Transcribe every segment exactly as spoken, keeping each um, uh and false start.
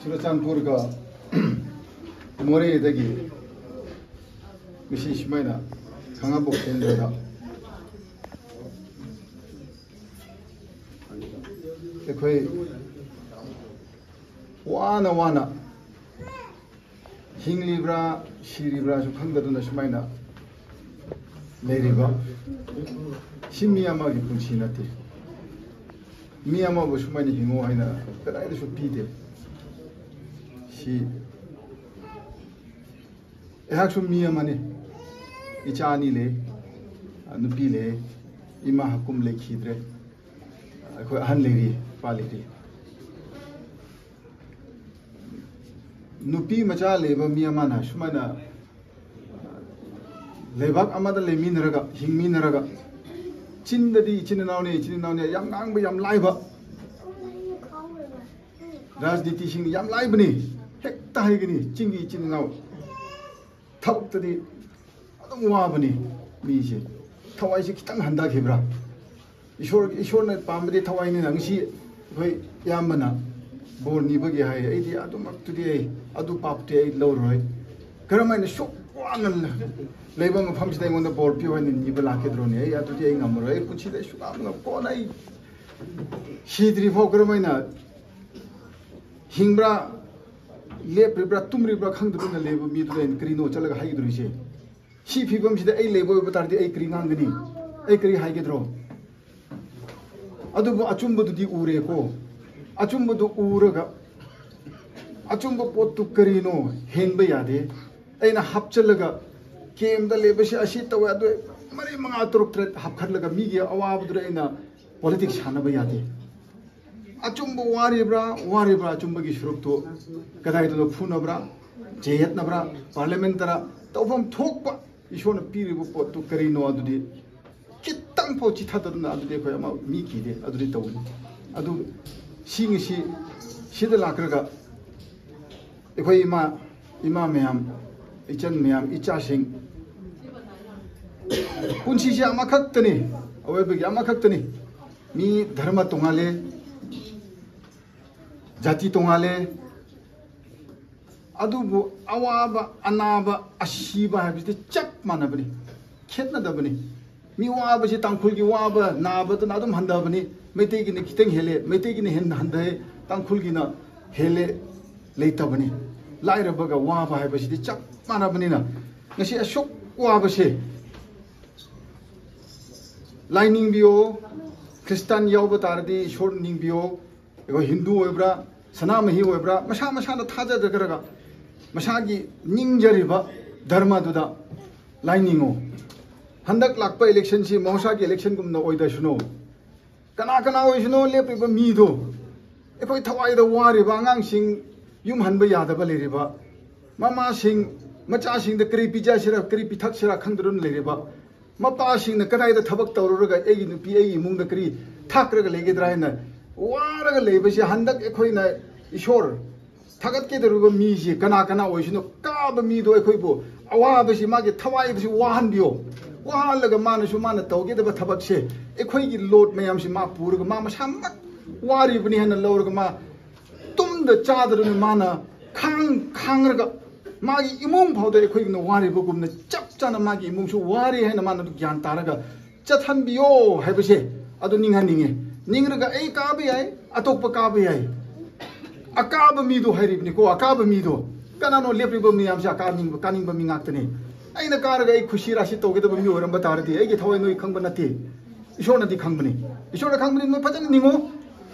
ꯆꯨꯔꯆꯥꯟꯄꯨꯔꯒ ꯃꯣꯔꯦꯗꯒꯤ ꯉꯁꯤ ꯁꯨꯃꯥꯏꯅ ꯈꯥꯉꯕꯣꯛ ꯀꯦꯟꯗ꯭ꯔꯗ ꯑꯩꯈꯣꯏ ꯋꯥꯅ ꯋꯥꯅ ꯍꯤꯡꯂꯤꯕ꯭ꯔꯥ ꯁꯤꯔꯤꯕ꯭ꯔꯥꯁꯨ ꯈꯪꯗꯗꯅ ꯁꯨꯃꯥꯏꯅ ꯂꯩꯔꯤꯕ ꯁꯤ ꯃꯤ ꯑꯃꯒꯤ ꯄꯨꯟꯁꯤ ꯅꯠꯇꯦ꯫ ꯃꯤ ꯑꯃꯕꯨ ꯁꯨꯃꯥꯏꯅ ꯍꯤꯡꯉꯣ ꯍꯥꯏꯅ ꯀꯗꯥꯏꯗꯁꯨ ꯄꯤꯗꯦ꯫ ꯁꯤ ꯑꯩꯍꯥꯛꯁꯨ ꯃꯤ ꯑꯃꯅꯤ꯫ ꯏꯆꯥ ꯑꯅꯤ ꯂꯩ, ꯅꯨꯄꯤ ꯂꯩ, ꯏꯃꯥ ꯍꯥꯀꯨꯝ ꯂꯩꯈꯤꯗ꯭ꯔꯦ꯫ ꯑꯩꯈꯣꯏ ꯑꯍꯟ ꯂꯩꯔꯤ, ꯏꯄꯥ ꯂꯩꯔꯤ꯫ ꯅꯨꯄꯤ ꯃꯆꯥ ꯂꯩꯕ ꯃꯤ ꯑꯃꯅ ꯁꯨꯃꯥꯏꯅ ꯂꯩꯕꯥꯛ ꯑꯃꯗ ꯂꯩꯃꯤꯟꯅꯔꯒ, ꯍꯤꯡꯃꯤꯟꯅꯔꯒ, ꯆꯤꯟꯗꯗꯤ ꯏꯆꯤꯟ ꯏꯅꯥꯎꯅꯤ, ꯏꯆꯤꯟ ꯏꯅꯥꯎꯅꯤ ꯌꯥꯝ ꯉꯥꯡꯕ ꯌꯥꯝ ꯂꯥꯏꯕ, ꯔꯥꯖꯅꯤꯇꯤꯁꯤꯡ ꯌꯥꯝ ꯂꯥꯏꯕꯅꯤ, ꯍꯦꯛꯇ ꯍꯥꯏꯒꯅꯤ ꯆꯤꯡꯒꯤ ꯏꯆꯤꯟ ꯏꯅꯥꯎ꯫ ꯊꯕꯛꯇꯗꯤ ꯑꯗꯨꯝ ꯋꯥꯕꯅꯤ ꯃꯤꯁꯦ꯫ ꯊꯋꯥꯏꯁꯦ ꯈꯤꯇꯪ ꯍꯟꯊꯈꯤꯕ꯭ꯔꯥ? ꯏꯁꯣꯔ, ꯏꯁꯣꯔꯅ ꯄꯥꯝꯕꯗꯤ ꯊꯋꯥꯏꯅꯤꯅ꯫ ꯉꯁꯤ ꯑꯩꯈꯣꯏ ꯏꯌꯥꯝꯕꯅ ꯕꯣꯔ ꯅꯤꯕꯒꯤ ꯍꯥꯏ, ꯑꯩꯗꯤ ꯑꯗꯨꯃꯛꯇꯨꯗꯤ ꯑꯩ, ꯑꯗꯨ ꯄꯥꯞꯇꯨꯗꯤ ꯑꯩ ꯂꯧꯔꯣꯏ꯫ ꯀꯔꯝ ꯍꯥꯏꯅ ꯁꯨꯛ ꯋꯥꯅ ꯂꯩꯕ ꯃꯐꯝꯁꯤꯗ ꯑꯩꯉꯣꯟꯗ ꯕꯣꯔ ꯄꯤꯌꯨ ꯍꯥꯏꯅ ꯅꯤꯕ ꯂꯥꯛꯀꯗ꯭ꯔꯣꯅꯦ? ꯑꯩ ꯑꯗꯨꯗꯤ ꯑꯩ ꯉꯝꯃꯔꯣꯏ꯫ ꯑꯩ ꯄꯨꯟꯁꯤꯗ ꯑꯩ ꯁꯨꯛꯉꯝ ꯉꯝ-, ꯀꯣꯟꯅ ꯑꯩ ꯁꯤꯗ꯭ꯔꯤ ꯐꯥꯎ ꯀꯔꯝ ꯍꯥꯏꯅ ꯍꯤꯡꯕ꯭ꯔꯥ, ꯂꯦꯞꯂꯤꯕ꯭ꯔꯥ, ꯇꯨꯝꯂꯤꯕ꯭ꯔꯥ ꯈꯪꯗꯗꯨꯅ ꯂꯩꯕ ꯃꯤꯗꯨꯗ ꯑꯩꯅ ꯀꯔꯤꯅꯣ ꯆꯠꯂꯒ ꯍꯥꯏꯒꯗꯧꯔꯤꯁꯦ? ꯁꯤ ꯐꯤꯕꯝꯁꯤꯗ ꯑꯩ ꯂꯩꯕ ꯑꯣꯏꯕ ꯇꯥꯔꯗꯤ ꯑꯩ ꯀꯔꯤ ꯉꯥꯡꯒꯅꯤ? ꯑꯩ ꯀꯔꯤ ꯍꯥꯏꯒꯗ꯭ꯔꯣ? ꯑꯗꯨꯕꯨ ꯑꯆꯨꯝꯕꯗꯨꯗꯤ ꯎꯔꯦꯀꯣ꯫ ꯑꯆꯨꯝꯕꯗꯨ ꯎꯔꯒ ꯑꯆꯨꯝꯕ ꯄꯣꯠꯇꯨ ꯀꯔꯤꯅꯣ ꯍꯦꯟꯕ ꯌꯥꯗꯦ꯫ ꯑꯩꯅ ꯍꯥꯞꯆꯜꯂꯒ ꯀꯦꯝꯗ ꯂꯩꯕꯁꯦ ꯑꯁꯤ ꯇꯧꯋꯦ, ꯑꯗꯨ ꯃꯔꯤ ꯃꯉꯥ ꯇꯔꯨꯛ ꯇꯔꯦꯠ ꯍꯥꯞꯈꯠꯂꯒ ꯃꯤꯒꯤ ꯑꯋꯥꯕꯗꯨꯗ ꯑꯩꯅ ꯄꯣꯂꯤꯇꯤꯛꯁ ꯁꯥꯟꯅꯕ ꯌꯥꯗꯦ꯫ ꯑꯆꯨꯝꯕ ꯋꯥꯔꯤꯕ꯭ꯔꯥ, ꯋꯥꯔꯤꯕ꯭ꯔꯥ, ꯑꯆꯨꯝꯕꯒꯤ ꯁꯔꯨꯛꯇꯨ ꯀꯗꯥꯏꯗꯅꯣ ꯐꯨꯅꯕ꯭ꯔꯥ, ꯆꯌꯦꯠꯅꯕ꯭ꯔꯥ, ꯄꯥꯔꯂꯤꯌꯥꯃꯦꯟꯇꯔ, ꯇꯧꯐꯝ ꯊꯣꯛꯄ ꯏꯁꯣꯔꯅ ꯄꯤꯔꯤꯕ ꯄꯣꯠꯇꯨ ꯀꯔꯤꯅꯣ ꯑꯗꯨꯗꯤ ꯈꯤꯇꯪ ꯐꯥꯎ ꯆꯤꯊꯗꯅ ꯑꯗꯨꯗꯤ ꯑꯩꯈꯣꯏ ꯑꯃ ꯃꯤ ꯀꯤꯗꯦ, ꯑꯗꯨꯗꯤ ꯇꯧꯒꯅꯤ꯫ ꯑꯗꯨ ꯁꯤ ꯉꯁꯤ ꯁꯤꯗ ꯂꯥꯛꯈ꯭ꯔꯒ ꯑꯩꯈꯣꯏ ꯏꯃꯥ, ꯏꯃꯥ ꯃꯌꯥꯝ, ꯏꯆꯟ ꯃꯌꯥꯝ, ꯏꯆꯥꯁꯤꯡ, ꯄꯨꯟꯁꯤꯁꯦ ꯑꯃꯈꯛꯇꯅꯤ, ꯑꯋꯣꯏꯕꯒꯤ ꯑꯃꯈꯛꯇꯅꯤ꯫ ꯃꯤ ꯙꯔꯃ ꯇꯣꯉꯥꯜꯂꯦ, ꯖꯥꯇꯤ ꯇꯣꯉꯥꯜꯂꯦ, ꯑꯗꯨꯕꯨ ꯑꯋꯥꯕ, ꯑꯅꯥꯕ, ꯑꯁꯤꯕ ꯍꯥꯏꯕꯁꯤꯗꯤ ꯆꯞ ꯃꯥꯟꯅꯕꯅꯤ, ꯈꯦꯠꯅꯗꯕꯅꯤ꯫ ꯃꯤ ꯋꯥꯕꯁꯤ ꯇꯥꯡꯈꯨꯜꯒꯤ ꯋꯥꯕ ꯅꯥꯕꯗꯨꯅ ꯑꯗꯨꯝ ꯍꯟꯊꯕꯅꯤ, ꯃꯩꯇꯩꯒꯤꯅ ꯈꯤꯇꯪ ꯍꯦꯜꯂꯦ, ꯃꯩꯇꯩꯒꯤꯅ ꯍꯦꯟꯅ ꯍꯟꯊꯩ, ꯇꯥꯡꯈꯨꯜꯒꯤꯅ ꯍꯦꯜꯂꯦ, ꯂꯩꯇꯕꯅꯤ꯫ ꯂꯥꯏꯔꯕꯒ ꯋꯥꯕ ꯍꯥꯏꯕꯁꯤꯗꯤ ꯆꯞ ꯃꯥꯟꯅꯕꯅꯤꯅ ꯉꯁꯤ ꯑꯁꯨꯛ ꯋꯥꯕꯁꯦ ꯂꯥꯏ ꯅꯤꯡꯕꯤꯌꯣ, ꯈ꯭ꯔꯤꯁꯇꯥꯟ ꯌꯥꯎꯕ ꯇꯥꯔꯗꯤ ꯏꯁꯣꯔ ꯅꯤꯡꯕꯤꯌꯣ, ꯑꯩꯈꯣꯏ ꯍꯤꯟꯗꯨ ꯑꯣꯏꯕ꯭ꯔꯥ, ꯁꯅꯥꯃꯍꯤ ꯑꯣꯏꯕ꯭ꯔꯥ, ꯃꯁꯥ ꯃꯁꯥꯅ ꯊꯥꯖꯖꯈ꯭ꯔꯒ ꯃꯁꯥꯒꯤ ꯅꯤꯡꯖꯔꯤꯕ ꯙꯔꯃꯗꯨꯗ ꯂꯥꯏ ꯅꯤꯡꯉꯣ꯫ ꯍꯟꯗꯛ ꯂꯥꯛꯄ ꯏꯂꯦꯛꯁꯟꯁꯤ ꯃꯍꯧꯁꯥꯒꯤ ꯏꯂꯦꯛꯁꯟꯒꯨꯝꯅ ꯑꯣꯏꯗꯁꯅꯨ꯫ ꯀꯅꯥ ꯀꯅꯥ ꯑꯣꯏꯁꯅꯨ, ꯂꯦꯞꯄꯤꯕ ꯃꯤꯗꯣ, ꯑꯩꯈꯣꯏ ꯊꯋꯥꯏꯗ ꯋꯥꯔꯤꯕ ꯑꯉꯥꯡꯁꯤꯡ, ꯌꯨꯝ ꯍꯟꯕ ꯌꯥꯗꯕ ꯂꯩꯔꯤꯕ ꯃꯃꯥꯁꯤꯡ, ꯃꯆꯥꯁꯤꯡꯗ ꯀꯔꯤ ꯄꯤꯖꯁꯤꯔꯥ, ꯀꯔꯤ ꯄꯤꯊꯛꯁꯤꯔꯥ ꯈꯪꯗꯗꯨꯅ ꯂꯩꯔꯤꯕ ꯃꯄꯥꯁꯤꯡꯅ ꯀꯗꯥꯏꯗ ꯊꯕꯛ ꯇꯧꯔꯨꯔꯒ ꯑꯩꯒꯤ ꯅꯨꯄꯤ, ꯑꯩꯒꯤ ꯏꯃꯨꯡꯗ ꯀꯔꯤ ꯊꯥꯛꯔꯒ ꯂꯩꯒꯗ꯭ꯔꯥ ꯍꯥꯏꯅ ꯋꯥꯔꯒ ꯂꯩꯕꯁꯦ, ꯍꯟꯗꯛ ꯑꯩꯈꯣꯏꯅ ꯏꯁꯣꯔ ꯊꯥꯒꯠꯀꯗꯧꯔꯤꯕ ꯃꯤꯁꯤ ꯀꯅꯥ ꯀꯅꯥ ꯑꯣꯏꯁꯅꯨ, ꯀꯥꯕ ꯃꯤꯗꯣ ꯑꯩꯈꯣꯏꯕꯨ ꯑꯋꯥꯕꯁꯤ, ꯃꯥꯒꯤ ꯊꯋꯥꯏꯗꯁꯨ ꯋꯥꯍꯟꯕꯤꯌꯣ꯫ ꯋꯥꯍꯜꯂꯒ ꯃꯥꯅꯁꯨ ꯃꯥꯅ ꯇꯧꯒꯗꯕ ꯊꯕꯛꯁꯦ, ꯑꯩꯈꯣꯏꯒꯤ ꯂꯣꯠ ꯃꯌꯥꯝꯁꯤ ꯃꯥ ꯄꯨꯔꯒ ꯃꯥ ꯃꯁꯥꯃꯛ ꯋꯥꯔꯤꯕꯅꯤ ꯍꯥꯏꯅ ꯂꯧꯔꯒ ꯃꯥ ꯇꯨꯝꯗ ꯆꯥꯗ꯭ꯔꯅ ꯃꯥꯅ ꯈꯥꯡ ꯈꯥꯡꯔꯒ ꯃꯥꯒꯤ ꯏꯃꯨꯡ ꯐꯥꯎꯗ ꯑꯩꯈꯣꯏꯒꯤꯅ ꯋꯥꯔꯤꯕꯒꯨꯝꯅ ꯆꯞ ꯆꯥꯅ ꯃꯥꯒꯤ ꯏꯃꯨꯡꯁꯨ ꯋꯥꯔꯤ ꯍꯥꯏꯅ ꯃꯥꯅ ꯑꯗꯨ ꯒ꯭ꯌꯥꯟ ꯇꯥꯔꯒ ꯆꯠꯍꯟꯕꯤꯌꯣ ꯍꯥꯏꯕꯁꯦ ꯑꯗꯨ ꯅꯤꯡꯍꯟꯅꯤꯡꯉꯦ꯫ ꯅꯤꯡꯔꯒ ꯑꯩ ꯀꯥꯕ ꯌꯥꯏ, ꯑꯇꯣꯞꯄ ꯀꯥꯕ ꯌꯥꯏ, ꯑꯀꯥꯕ ꯃꯤꯗꯣ ꯍꯥꯏꯔꯤꯕꯅꯤꯀꯣ, ꯑꯀꯥꯕ ꯃꯤꯗꯣ꯫ ꯀꯅꯥꯅꯣ ꯂꯦꯞꯂꯤꯕ ꯃꯌꯥꯝꯁꯦ? ꯑꯀꯥꯅꯤꯡꯕ, ꯀꯥꯅꯤꯡꯕ ꯃꯤ ꯉꯥꯛꯇꯅꯤ꯫ ꯑꯩꯅ ꯀꯥꯔꯒ ꯑꯩ ꯈꯨꯁꯤ ꯔꯥꯁꯤ ꯇꯧꯒꯗꯕ ꯃꯤ ꯑꯣꯏꯔꯝꯕ ꯇꯥꯔꯗꯤ ꯑꯩꯒꯤ ꯊꯋꯥꯏ ꯅꯣꯏ ꯈꯪꯕ ꯅꯠꯇꯦ, ꯏꯁꯣꯔꯅꯗꯤ ꯈꯪꯕꯅꯤ꯫ ꯏꯁꯣꯔꯅ ꯈꯪꯕꯅꯤ, ꯅꯣꯏ ꯐꯖꯅ ꯅꯤꯡꯉꯣ꯫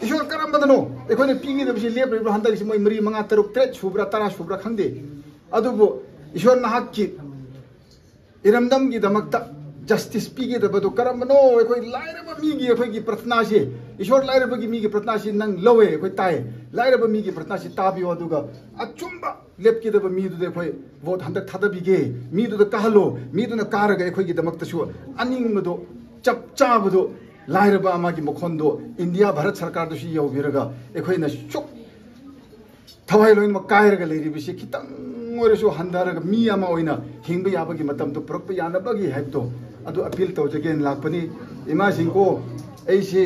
ꯏꯁꯣꯔ ꯀꯔꯝꯕꯗꯅꯣ ꯑꯩꯈꯣꯏꯅ ꯄꯤꯒꯗꯕꯁꯤ? ꯂꯦꯞꯂꯤꯕ꯭ꯔꯥ? ꯍꯟꯗꯛꯁꯤ ꯃꯣꯏ ꯃꯔꯤ, ꯃꯉꯥ, ꯇꯔꯨꯛ, ꯇꯔꯦꯠ ꯁꯨꯕ꯭ꯔꯥ, ꯇꯔꯥ ꯁꯨꯕ꯭ꯔꯥ ꯈꯪꯗꯦ, ꯑꯗꯨꯕꯨ ꯏꯁꯣꯔ ꯅꯍꯥꯛꯀꯤ ꯏꯔꯝꯗꯝꯒꯤꯗꯃꯛꯇ ꯖꯁꯇꯤꯁ ꯄꯤꯒꯗꯕꯗꯣ ꯀꯔꯝꯕꯅꯣ? ꯑꯩꯈꯣꯏ ꯂꯥꯏꯔꯕ ꯃꯤꯒꯤ ꯑꯩꯈꯣꯏꯒꯤ ꯄ꯭ꯔꯊꯅꯥꯁꯤ, ꯏꯁꯣꯔ ꯂꯥꯏꯔꯕꯒꯤ ꯃꯤꯒꯤ ꯄ꯭ꯔꯊꯅꯥꯁꯤ ꯅꯪ ꯂꯧꯋꯦ, ꯑꯩꯈꯣꯏ ꯇꯥꯏ꯫ ꯂꯥꯏꯔꯕ ꯃꯤꯒꯤ ꯄ꯭ꯔꯊꯅꯥꯁꯤ ꯇꯥꯕꯤꯌꯣ, ꯑꯗꯨꯒ ꯑꯆꯨꯝꯕ ꯂꯦꯞꯀꯗꯕ ꯃꯤꯗꯨꯗ ꯑꯩꯈꯣꯏ ꯚꯣꯠ ꯍꯟꯗꯛ ꯊꯥꯗꯕꯤꯒꯦ, ꯃꯤꯗꯨꯗ ꯀꯥꯍꯜꯂꯣ, ꯃꯤꯗꯨꯅ ꯀꯥꯔꯒ ꯑꯩꯈꯣꯏꯒꯤꯗꯃꯛꯇꯁꯨ ꯑꯅꯤꯡꯕꯗꯣ, ꯆꯞ ꯆꯥꯕꯗꯣ, ꯂꯥꯏꯔꯕ ꯑꯃꯒꯤ ꯃꯈꯣꯟꯗꯣ ꯏꯟꯗꯤꯌꯥ ꯚꯥꯔꯠ ꯁꯔꯀꯥꯔꯗꯁꯨ ꯌꯧꯕꯤꯔꯒ ꯑꯩꯈꯣꯏꯅ ꯁꯨꯛ ꯊꯋꯥꯏ ꯂꯣꯏꯅꯃꯛ ꯀꯥꯏꯔꯒ ꯂꯩꯔꯤꯕꯁꯤ ꯈꯤꯇꯪ ꯑꯣꯏꯔꯁꯨ ꯍꯟꯊꯔꯒ ꯃꯤ ꯑꯃ ꯑꯣꯏꯅ ꯍꯤꯡꯕ ꯌꯥꯕꯒꯤ ꯃꯇꯝꯗꯣ ꯄꯨꯔꯛꯄ ꯌꯥꯅꯕꯒꯤ ꯍꯥꯏꯕꯗꯣ ꯑꯗꯨ ꯑꯄꯤꯜ ꯇꯧꯖꯒꯦꯅ ꯂꯥꯛꯄꯅꯤ꯫ ꯏꯃꯥꯁꯤꯡꯀꯣ, ꯑꯩꯁꯤ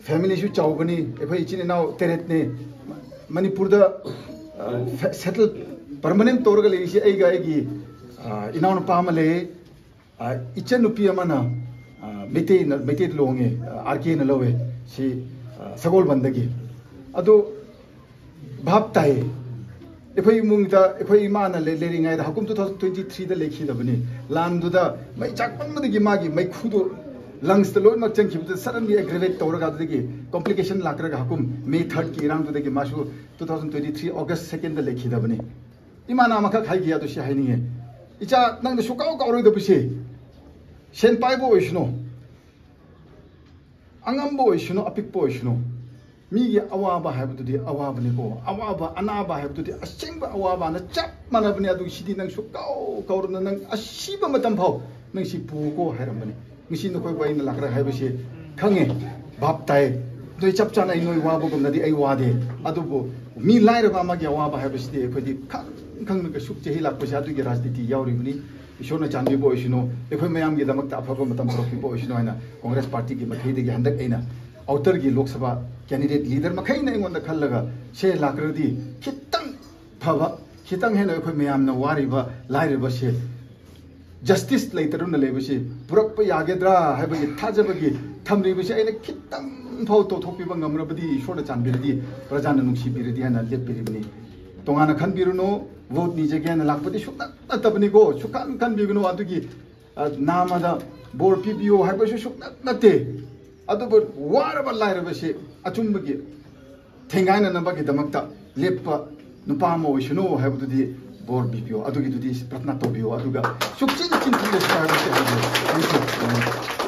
ꯐꯦꯃꯤꯂꯤꯁꯨ ꯆꯥꯎꯕꯅꯤ, ꯑꯩꯈꯣꯏ ꯏꯆꯤꯟ ꯏꯅꯥꯎ ꯇꯔꯦꯠꯅꯤ꯫ ꯃꯅꯤꯄꯨꯔꯗ ꯁꯦꯇꯜ ꯄꯔꯃꯅꯦꯟ ꯇꯧꯔꯒ ꯂꯩꯔꯤꯁꯤ ꯑꯩꯒ ꯑꯩꯒꯤ ꯑ, ꯏꯅꯥꯎꯅꯨꯄꯥ ꯑꯃ ꯂꯩ꯫ ꯑ, ꯏꯆꯟꯅꯨꯄꯤ ꯑꯃꯅ ꯑ, ꯃꯩꯇꯩꯅ ꯃꯩꯇꯩꯗ ꯂꯨꯍꯣꯡꯉꯦ꯫ ꯑꯥꯔ ꯀꯦꯅ ꯂꯧꯋꯦ꯫ ꯁꯤ ꯑ, ꯁꯒꯣꯜꯕꯟꯗꯒꯤ꯫ ꯑꯗꯣ ꯚꯥꯞ ꯇꯥꯏꯌꯦ꯫ ꯑꯩꯈꯣꯏ ꯏꯃꯨꯡꯗ ꯑꯩꯈꯣꯏ ꯏꯃꯥꯅ ꯂꯩ- ꯂꯩꯔꯤꯉꯩꯗ ꯍꯀꯨꯝ ꯇꯨ ꯊꯥꯎꯖꯟ ꯇ꯭ꯋꯦꯟꯇꯤ ꯊ꯭ꯔꯤꯗ ꯂꯩꯈꯤꯗꯕꯅꯤ꯫ ꯂꯥꯟꯗꯨꯗ ꯃꯩ ꯆꯥꯛꯃꯟꯕꯗꯒꯤ ꯃꯥꯒꯤ ꯃꯩꯈꯨꯗꯣ ꯂꯪꯁꯇ ꯂꯣꯏꯅꯃꯛ ꯆꯪꯈꯤꯕꯗ ꯁꯗꯟꯂꯤ ꯑꯦꯒ꯭ꯔꯦꯚꯦꯠ ꯇꯧꯔꯒ ꯑꯗꯨꯗꯒꯤ ꯀꯣꯝꯄ꯭ꯂꯤꯀꯦꯁꯟ ꯂꯥꯛꯈ꯭ꯔꯒ ꯍꯀꯨꯝ ꯃꯦ ꯊꯥꯔꯠꯀꯤ ꯏꯔꯥꯡꯗꯨꯗꯒꯤ ꯃꯥꯁꯨ two thousand twenty three August second ꯂꯩꯈꯤꯗꯕꯅꯤ꯫ ꯏꯃꯥꯅ ꯑꯃꯈꯛ ꯍꯥꯏꯈꯤ, ꯑꯗꯨ ꯁꯤ ꯍꯥꯏꯅꯤꯡꯉꯦ꯫ ꯏꯆꯥ, ꯅꯪꯅ ꯁꯨꯀꯥꯎ ꯀꯥꯎꯔꯣꯏꯗꯕꯁꯦ, ꯁꯦꯟ ꯄꯥꯏꯕ ꯑꯣꯏꯁꯅꯨ, ꯑꯉꯝꯕ ꯑꯣꯏꯁꯅꯨ, ꯑꯄꯤꯛꯄ ꯑꯣꯏꯁꯅꯨ, ꯃꯤꯒꯤ ꯑꯋꯥꯕ ꯍꯥꯏꯕꯗꯨꯗꯤ ꯑꯋꯥꯕꯅꯤꯀꯣ꯫ ꯑꯋꯥꯕ ꯑꯅꯥꯕ ꯍꯥꯏꯕꯗꯨꯗꯤ ꯑꯁꯦꯡꯕ ꯑꯋꯥꯕꯅ ꯆꯞ ꯃꯥꯟꯅꯕꯅꯤ꯫ ꯑꯗꯨꯒꯤ ꯁꯤꯗꯤ ꯅꯪ ꯁꯨꯀꯥꯎ ꯀꯥꯎꯔꯅꯨ꯫ ꯅꯪ ꯑꯁꯤꯕ ꯃꯇꯝ ꯐꯥꯎ ꯅꯪ ꯁꯤ ꯄꯨꯀꯣ ꯍꯥꯏꯔꯝꯕꯅꯤ꯫ ꯉꯁꯤ ꯅꯈꯣꯏꯕꯨ ꯑꯩꯅ ꯂꯥꯛꯈ꯭ꯔꯦ ꯍꯥꯏꯕꯁꯤ ꯈꯪꯉꯦ, ꯚꯥꯞ ꯇꯥꯏ꯫ ꯅꯣꯏ ꯆꯞ ꯆꯥꯅ ꯑꯩ ꯅꯣꯏ ꯋꯥꯕꯒꯨꯝꯅꯗꯤ ꯑꯩ ꯋꯥꯗꯦ꯫ ꯑꯗꯨꯕꯨ ꯃꯤ ꯂꯥꯏꯔꯕ ꯑꯃꯒꯤ ꯑꯋꯥꯕ ꯍꯥꯏꯕꯁꯤꯗꯤ ꯑꯩꯈꯣꯏꯗꯤ ꯈꯪ ꯈꯪꯅ ꯁꯨꯛ ꯆꯍꯤ ꯂꯥꯛꯄꯁꯦ ꯑꯗꯨꯒꯤ ꯔꯥꯖꯅꯤꯇꯤ ꯌꯥꯎꯔꯤꯕꯅꯤ꯫ ꯏꯁꯣꯔꯅ ꯆꯥꯟꯕꯤꯕ ꯑꯣꯏꯁꯅꯨ, ꯑꯩꯈꯣꯏ ꯃꯌꯥꯝꯒꯤꯗꯃꯛꯇ ꯑꯐꯕ ꯃꯇꯝ ꯄꯨꯔꯛꯄꯤꯕ ꯑꯣꯏꯁꯅꯨ ꯍꯥꯏꯅ ꯀꯣꯡꯒ꯭ꯔꯦꯁ ꯄꯥꯔꯇꯤꯒꯤ ꯃꯥꯏꯀꯩꯗꯒꯤ ꯍꯟꯗꯛ ꯑꯩꯅ ꯑꯥꯎꯇꯔꯒꯤ ꯂꯣꯛ ꯁꯚꯥ ꯀꯦꯟꯗꯤꯗꯦꯠ ꯂꯤꯗꯔ ꯃꯈꯩꯅ ꯑꯩꯉꯣꯟꯗ ꯈꯜꯂꯒ ꯁꯦ ꯂꯥꯛꯈ꯭ꯔꯗꯤ ꯈꯤꯇꯪ ꯐꯕ, ꯈꯤꯇꯪ ꯍꯦꯟꯅ ꯑꯩꯈꯣꯏ ꯃꯌꯥꯝꯅ ꯋꯥꯔꯤꯕ ꯂꯥꯏꯔꯕꯁꯦ ꯖꯁꯇꯤꯁ ꯂꯩꯇꯗꯨꯅ ꯂꯩꯕꯁꯤ ꯄꯨꯔꯛꯄ ꯌꯥꯒꯗ꯭ꯔꯥ ꯍꯥꯏꯕꯒꯤ ꯊꯥꯖꯕꯒꯤ ꯊꯝꯂꯤꯕꯁꯤ ꯑꯩꯅ ꯈꯤꯇꯪ ꯐꯥꯎ ꯇꯧꯊꯣꯛꯄꯤꯕ ꯉꯝꯂꯕꯗꯤ ꯏꯁꯣꯔꯅ ꯆꯥꯟꯕꯤꯔꯗꯤ ꯄ꯭ꯔꯖꯥꯅ ꯅꯨꯡꯁꯤꯕꯤꯔꯗꯤ ꯍꯥꯏꯅ ꯂꯦꯞꯄꯤꯔꯤꯕꯅꯤ꯫ ꯇꯣꯉꯥꯟꯅ ꯈꯟꯕꯤꯔꯨꯅꯨ, ꯚꯣꯠ ꯅꯤꯖꯒꯦ ꯍꯥꯏꯅ ꯂꯥꯛꯄꯗꯤ ꯁꯨꯛꯅꯠ ꯅꯠꯇꯕꯅꯤꯀꯣ꯫ ꯁꯨꯛꯈꯟ ꯈꯟꯕꯤꯒꯅꯨ꯫ ꯑꯗꯨꯒꯤ ꯑ, ꯅꯥꯃꯗ ꯕꯣꯔ ꯄꯤꯕꯤꯌꯣ ꯍꯥꯏꯕꯁꯨ ꯁꯨꯛꯅꯠ ꯅꯠꯇꯦ꯫ ꯑꯗꯨꯕꯨ ꯋꯥꯔꯕ ꯂꯥꯏꯔꯕꯁꯤ ꯑꯆꯨꯝꯕꯒꯤ ꯊꯦꯡꯒꯥꯏꯅꯅꯕꯒꯤꯗꯃꯛꯇ ꯂꯦꯞꯄ ꯅꯨꯄꯥ ꯑꯃ ꯑꯣꯏꯁꯅꯨ ꯍꯥꯏꯕꯗꯨꯗꯤ ꯕꯣꯔ ꯄꯤꯕꯤꯌꯣ, ꯑꯗꯨꯒꯤꯗꯨꯗꯤ ꯄ꯭ꯔꯊꯅꯥ ꯇꯧꯕꯤꯌꯣ꯫ ꯑꯗꯨꯒ ꯁꯨꯛꯆꯤꯟ ꯆꯤꯟꯊꯤꯔꯁꯨ ꯍꯥꯏꯕꯁꯤ ꯍꯥꯏꯕꯤꯌꯨ꯫ Thank you꯫